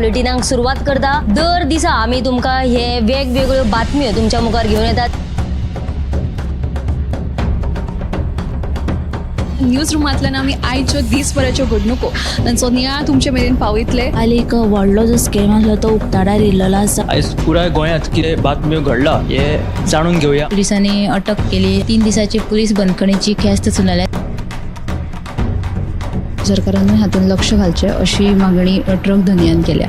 बुलेटिनाक सुरवात करता. दर दिसा आमी तुमकां हे वेगवेगळ्यो बातम्यो तुमच्या मुखार घेवन येतात. न्यूज रुमांतल्यान आमी आयच्यो दीसभराच्यो घडणुको तांचो नियाळ तुमचे मेरेन पावयतले. काल एक व्हडलो जो स्कॅम आसलो तो उक्ताडार येयल्लो आसा. आयज पुराय गोंयांत कितें बातम्यो घडला हे जाणून घेवया. पोलिसांनी अटक केली. 3 दिसाची पोलीस बंदखणीची ख्यास्त सुनायल्या. सरकारानूय हातूंत लक्ष घालचें अशी मागणी ट्रक धनयान केल्या.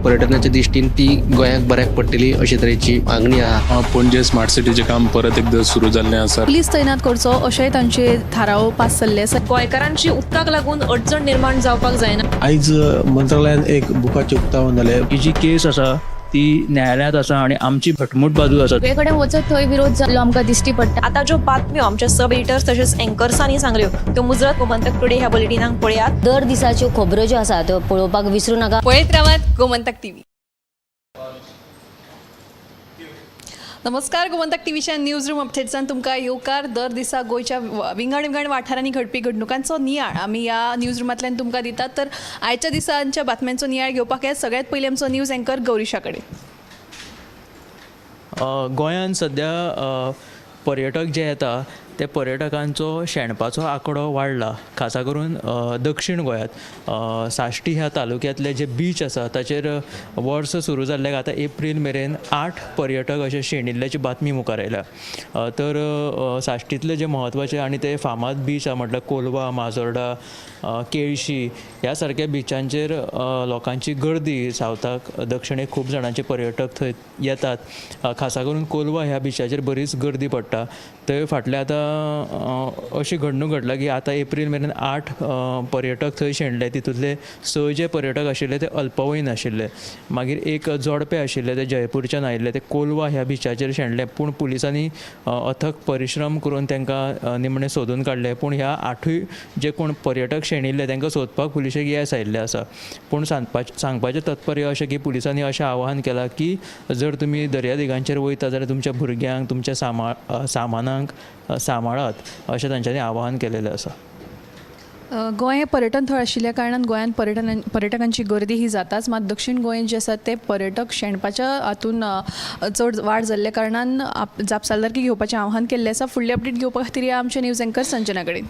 पर्यटनाच्या दृश्टीन ती गोंयाक बऱ्याक पडटली अशे तरेची मागणी आहा. पणजे स्मार्ट सिटीचें काम परत एकदां सुरू जाल्लें आसा. पुलीस तैनात करचो अशेंय तांचे थाराव पास जाल्ले आसा. गोंयकारांची उदकाक लागून अडचण निर्माण जावपाक जायना. आयज मंत्रालयान एक बुकाचें उक्तावण जालें. ही जी केस आसा ती न्यायालयांत आसा आनी आमची घटमूट बाजू आसा. सगळे कडेन वचत थंय विरोध जाल्लो आमकां दिश्टी पडटा. आतां ज्यो बातम्यो आमच्या सब एडिटर्स तशेंच एंकर्सांनी सांगल्यो त्यो मुजरत गोमंतक टुडे ह्या बुलेटिनाक पळयात. दर दिसाच्यो खबरो ज्यो आसा त्यो पळोवपाक विसरू नाका. पळयत रावात गोमंतक टीव्ही. नमस्कार, गोमंतक टीव्हीच्या न्यूज रूम अपडेट्सान तुमकां येवकार. दर दिसा गोंयच्या विंगड विंगड वाठारांनी घडपी घडणुकांचो नियाळ आमी ह्या न्यूज रुमांतल्यान तुमकां दितात. तर आयच्या दिसांच्या बातम्यांचो नियाळ घेवपाक हे सगळ्यात पयलीं आमचो न्यूज अँकर गौरीशा कडेन. गोंयांत सद्या पर्यटक जे येता ते पर्यटकांचो शेणपाचो आंकडो वाडला, खासा करून दक्षीण गोंयांत साश्टी ह्या तालुक्यांतले जे बीच आसा ताचेर वर्स सुरू जाल्ल्याक आतां एप्रील मेरेन 8 पर्यटक अशे शेणिल्ल्याची बातमी मुखार आयल्या. तर साश्टींतले जे म्हत्वाचे आनी ते फामाद बीच आसा म्हटल्यार कोलवा, माजोर्डा, केळशी ह्या सारक्या बिचांचेर लोकांची गर्दी सावथाक दक्षिणेक खूब जाणांचे पर्यटक थंय येतात. खासा करून कोलवा ह्या बिचाचेर बरीच गर्दी पडटा. थंय फाटल्या आतां अशी घडणूक घडला की आतां एप्रील मेरेन 8 पर्यटक थंय शेणले. तितूंतले 6 जे पर्यटक आशिल्ले ते अल्पवयीन आशिल्ले. मागीर एक जोडपे आशिल्ले ते जयपूरच्यान आयिल्ले, ते कोलवा ह्या बिचाचेर शेणले. पूण पुलिसांनी अथक परिश्रम करून तांकां निमणें सोदून काडले. पूण ह्या 8 जे कोण पर्यटक शेणिल्ले तांकां सोदपाक पुलिशेक येस आयिल्लें आसा. पूण सांगपाचें तात्पर्य अशें की पुलिसांनी अशें आवाहन केलां की जर तुमी दर्यादेगांचेर वयता जाल्यार तुमच्या भुरग्यांक, तुमच्या सामानांक सांबाळात अशें तांच्यांनी आवाहन केलेलें आसा. गोंय हें पर्यटन थळ आशिल्ल्या कारणान गोंयांत पर्यटकांची गर्दी ही जाताच. मात दक्षीण गोंय जे आसा ते पर्यटक शेणपाच्या हातून चड वाड जाल्ल्या कारणान जापसालदारकी घेवपाचें आवाहन केल्लें आसा. फुडली अपडेट घेवपा खातीर या आमचे न्यूज अँकर संजना कडेन.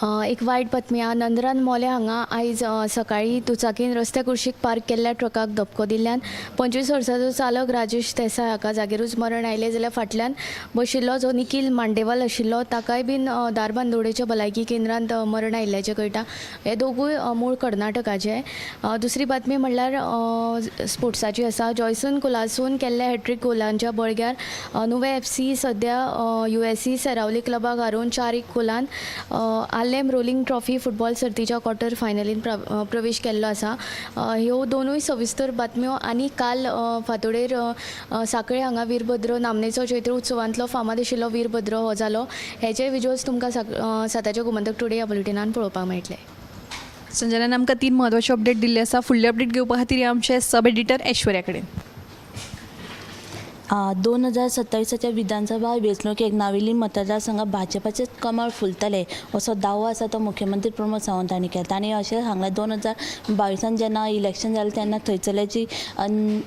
एक वायट बातमी आहा. नंदरान मोले हांगा आयज सकाळीं दुचाकीन रस्त्या कुशीक पार्क केल्ल्या ट्रकाक धपको दिल्ल्यान 25 वर्साचो चालक राजेश देसाय हाका जागेरूच मरण आयलें. जाल्यार फाटल्यान बशिल्लो जो निखील मांडेवाल आशिल्लो ताकाय बीन धारबांदोडेच्या भलायकी केंद्रांत मरण आयिल्ल्याचें कळटा. हे दोगूय मूळ कर्नाटकाचे. दुसरी बातमी म्हणल्यार स्पोर्ट्साची आसा. जॉयसन कोलासून केल्ल्या हॅट्रीक गोलांच्या बळग्यार नुवें FC सद्या USC Seraulim क्लबाक हारोवन 4-1 गोलान आर्लेम रोलिंग ट्रॉफी फुटबॉल सर्तीच्या क्वॉर्टर फायनलीन प्रवेश केल्लो आसा. ह्यो दोनूय सविस्तर बातम्यो. आनी काल फांतोडेर साखळे हांगा वीरभद्र नामनेचो चैत्र उत्सवांतलो फामाद आशिल्लो वीरभद्र हो जालो. हेचे विजुअल्स तुमकां साताच्या गोमंतक टुडे ह्या बुलेटिनान पळोवपाक मेळटले. संजनान आमकां 3 म्हत्वाच्यो अपडेट दिल्ले आसा. फुडली अपडेट घेवपा खातीर आमचे सब एडिटर ऐश्वर्या कडेन. 2027 विधानसभा वेंचणुकेक नावेली मतदारसंघात भाजपाचेच कमळ फुलतले असो दावो आसा तो मुख्यमंत्री प्रमोद सावंत हांणी केला. तांणी अशें सांगलें 2022 जेन्ना इलेक्शन जालें तेन्ना थंयसरले जी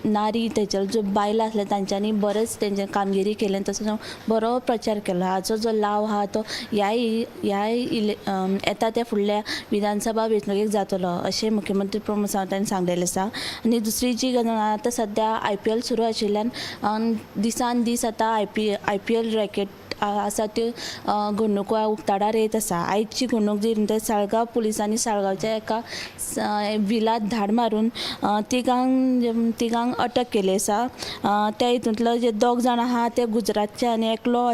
नारी थंयसर ज्यो बायलां आसल्या तांच्यांनी बरेंच तेंचे कामगिरी केली आनी तसोच बरो प्रचार केलो. हाचो जो लाव आहा तो ह्याय येता त्या फुडल्या विधानसभा वेंचणुकेक जातलो अशें मुख्यमंत्री प्रमोद सावंत हांणी सांगलेलें आसा. आनी दुसरी जी गजाल आतां सद्या IPL सुरू आशिल्ल्यान दिसान दीस आतां IPL racket आसा त्यो घडणुको उक्ताडार येत आसा. आयची घडणूक जी म्हणटा साळगांव पुलिसांनी साळगांवच्या एका विलात धाड मारून तिगांक अटक केली आसा. त्या हितूंतलो जे 2 जाण आहा ते गुजरातचे आनी एकलो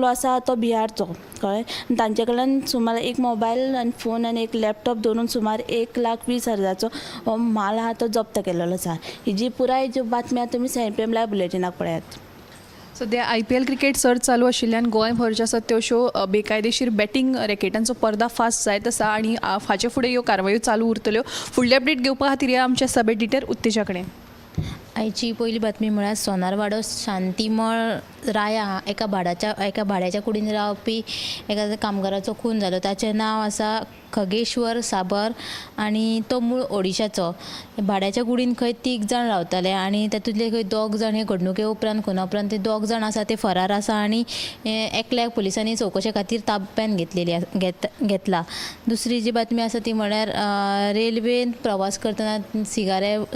आसा तो बिहारचो. कळ्ळें. तांचे कडल्यान सुमार एक मोबायल आनी फोन आनी एक लॅपटॉप दवरून सुमार 1,20,000चो हो म्हाल आहा तो जप्त केलेलो आसा. ही जी पुराय ज्यो बातम्यो आहा तुमी 7 PM live बुलेटिनाक पळयात. सद्या IPL cricket सर्त चालू आशिल्ल्यान गोंयभर ज्यो आसा त्यो अश्यो बेकायदेशीर बॅटींग रॅकेटांचो पर्दाफाश जायत आसा आनी हाचे फुडें ह्यो कारवायो चालू उरतल्यो. फुडले अपडेट घेवपा खातीर या आमच्या सब एडिटर उत्तेजा कडेन. आयची पयली बातमी म्हळ्यार सोनारवाडो शांतीमळ राया एका भाड्याच्या कुडीन रावपी एका कामगाराचो खून जालो. ताचें नांव आसा खगेश्वर साबर आनी तो मूळ ओडिशाचो. भाड्याच्या कुडीन खंय तीग जाण रावताले आनी तातूंतले खंय दोग जाण हे घडणुके उपरांत, खुना उपरांत ते दोग जाण आसा ते फरार आसा आनी एकल्याक पुलिसांनी चवकशे खातीर ताब्यान घेतलेली घेतला. दुसरी जी बातमी आसा ती म्हळ्यार रेल्वेन प्रवास करतना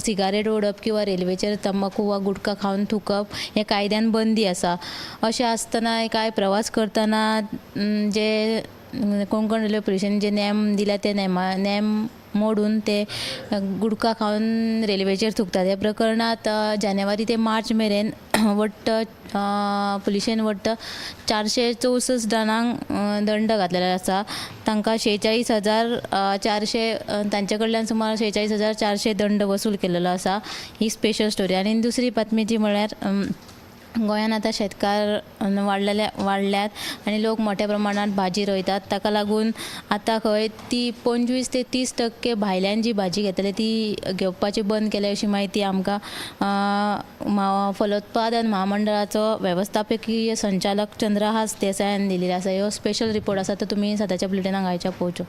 सिगारेट ओडप किंवा रेल्वेचेर तंबाकू वा गुटखा खावन थुकप हें कायद्यान बंदी आसा. अशें आसतना कांय प्रवास करतना जे कोंकण रेल्वे पुलिशेन जे नेम दिल्या ते नेम मोडून ते गुटखा खावन रेल्वेचेर थुकतात. ह्या प्रकरणांत जानेवारी ते मार्च मेरेन वट्ट पुलिशेन वट्ट 464 जाणांक दंड घातलेलो आसा. तांकां 46,400 तांचे कडल्यान सुमार 46,400 दंड वसूल केलेलो आसा. ही स्पेशल स्टोरी. आनी दुसरी बातमी ती म्हळ्यार गोंयान आतां शेतकार वाडल्यात आनी लोक मोठ्या प्रमाणात भाजी रोयतात. ताका लागून आतां खंय ती 25 ते 30% भायल्यान जी भाजी घेतले ती घेवपाची बंद केल्या अशी म्हायती आमकां फलोत्पादन म्हामंडळाचो वेवस्थापकीय संचालक चंद्रहास देसायान दिलेली आसा. ह्यो स्पेशल रिपोर्ट आसा, तो तुमी सदांच्या बुलेटिनाक आयच्या पळोवच्यो.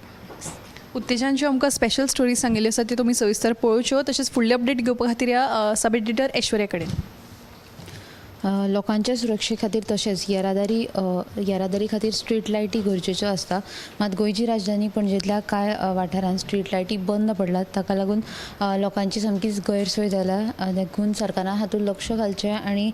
उत्तेजान ज्यो आमकां स्पेशल स्टोरी सांगिल्ल्यो आसा त्यो तुमी सविस्तर पळोवच्यो. तशेंच फुडले अपडेट घेवपा खातीर या सब एडिटर ऐश्वर्या कडेन. लोकांच्या सुरक्षे खातीर तशेंच येरादारी खातीर स्ट्रीट लायटी गरजेच्यो आसता. मात गोंयची राजधानी पणजेंतल्या कांय वाठारांत स्ट्रीट लायटी बंद पडल्यात. ताका लागून लोकांची सामकीच गैरसोय जाल्या. देखून सरकारान हातूंत लक्ष घालचें आनी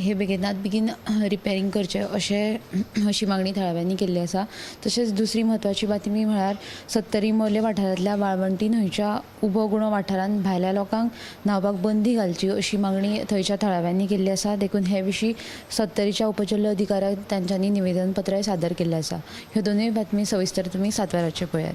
हे बेगिनात बेगीन रिपेरींग करचें अशी मागणी थळाव्यांनी केल्ली आसा. तशेंच दुसरी म्हत्वाची बातमी म्हळ्यार सत्तरी मोर्ले वाठारांतल्या वाळवंटी न्हंयच्या उबो गुणो वाठारांत भायल्या लोकांक न्हांवपाक बंदी घालची अशी मागणी थंयच्या थळाव्यांनी केल्ली आसा. देखून हे विशीं सत्तरीच्या उपजिल्लो अधिकाऱ्याक तांच्यांनी निवेदन पत्रय सादर केल्लें आसा. ह्यो दोनूय बातमी सविस्तर तुमी 7 वरांचेर पळयात.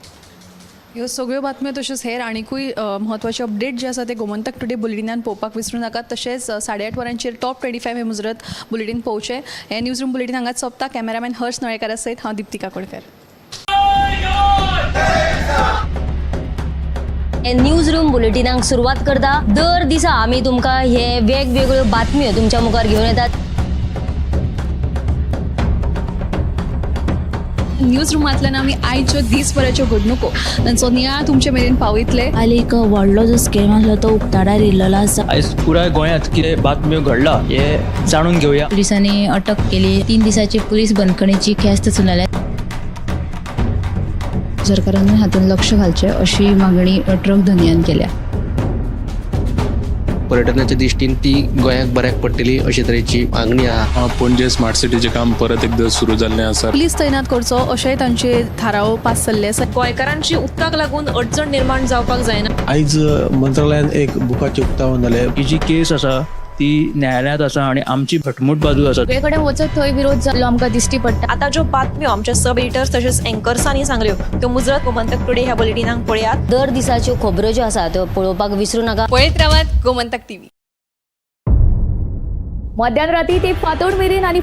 ह्यो सगळ्यो बातम्यो तश्योच हेर आनिकूय म्हत्वाचे अपडेट जे आसा ते गोमंतक टुडे बुलेटिनान पळोवपाक विसरूं नाकात. तशेंच 8:30 वरांचेर टॉप 25 हे मुजरत बुलेटीन पळोवचें. हें न्यूज रूम बुलेटीन हांगाच सोंपता. कॅमेरामॅन हर्ष नळेकारा सयत हांव दिप्ती काकोडकर. हे न्यूज रूम बुलेटिनाक सुरवात करता. दर दिसा आमी तुमकां हे वेगवेगळ्यो बातम्यो तुमच्या मुखार घेवन येतात. न्यूज रुमांतल्यान आमी आयच्यो दीसभराच्यो घडणुको तांचो नियाळ तुमचे मेरेन पावयतले. आनी एक व्हडलो जो स्कॅम आसलो तो उक्ताडार येयल्लो आसा. आयज पुराय गोंयांत कितें बातम्यो घडला हें जाणून घेवया. पुलिसांनी अटक केली. 3 दिसाची पुलीस बंदखणीची ख्यास्त सुनायल्या. सरकारान हातूंत लक्ष घालचें अशी मागणी ट्रक धनयान केल्या. पर्यटनाच्या दृश्टीन ती गोंयाक बऱ्याक पडटली अशे तरेची मागणी आहा. पणजे स्मार्ट सिटीचें काम परत एकदां सुरू जाल्लें आसा. पुलीस तैनात करचो अशेंय तांचे थाराव पास जाल्ले आसा. गोंयकारांची उदकाक लागून अडचण निर्माण जावपाक जायना. आयज मंत्रालयान एक बुकाचें उक्तावण जालें. ही जी केस आसा ती न्यायालयांत आसा आनी आमची घटमूट बाजू आसा. सगळे कडेन वचत थंय विरोध जाल्लो आमकां दिश्टी पडटा. आतां ज्यो बातम्यो आमच्या सब एडिटर्स तशेंच एंकर्सांनी सांगल्यो त्यो मुजरत गोमंतक टुडे ह्या बुलेटिनाक पळयात. दर दिसाच्यो खबरो ज्यो आसा त्यो पळोवपाक विसरूं नाका. पळयत रावात गोमंतक टीव्ही. मध्यान राती ते फांतोड मेरेन आनी